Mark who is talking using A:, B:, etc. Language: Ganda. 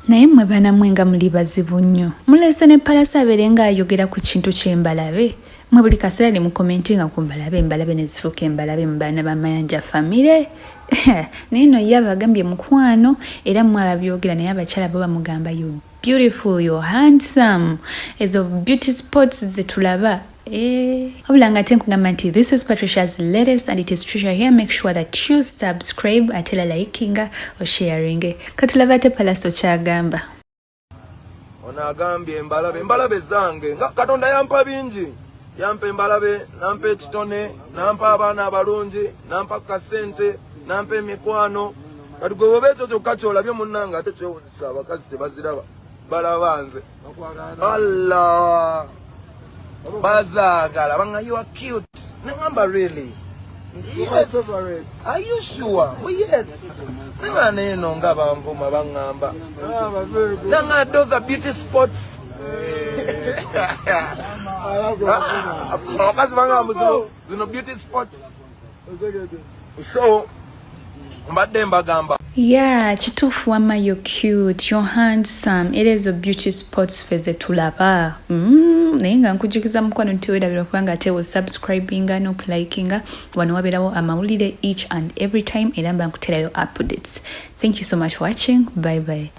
A: Naye mmwe banamwe nga muli bazibu nnyo, muleese ne Pallaso abeere nga ayogera ku kintu ky'embalabe. Mwe buli kaseera ne mukomentinga ku mbalabe, embalabe ne zifuuka embalabe mu baana ba Mayanja famire. Naye no ye abagambye mukwano, era mmwe ababyogera, naye abakyala bo bamugamba, "You beautiful, you handsome." Ezo beauty spots zetulaba. Wabula nga ate nkugamba nti this is Patricia's latest and it is Tricia here. Make sure that you subscribe, ate era likinga, osharinge. Katulaba ate Pallaso kyagamba.
B: Ono agambye embalabe, embalabe zange nga Katonda yampa bingi, yampa embalabe, nampa ekitone, nampa abaana abalungi, nampa kasente, nampa emikwano. Kati gwe bwoba ekyo kyokka kyolabye, munnange, ate kyewuzisa, abakazi tebaziraba, balaba nze. Allah, bazaagala banga, "You are cute." Neŋamba, "Really?" "Yes." "Are you sure?" "Oh, yes." Neŋŋana eno nga banvuma, baŋŋamba nanga, "Those are beauty spots." Ah, abakazi bangamba zino beauty spots. So mbadde mbagamba.
A: Yeah, kituufu wamma, you cute, you're handsome, era ezo beauty spots ffe ze tulaba. Naye nga nkujjukiza mukwano nti weerabira kubanga ate osubscribinga n'okulikinga. Wano wabeerawo amawulire each and every time, era mba nkuterayo updates. Thank you so much for watching. Bye bye.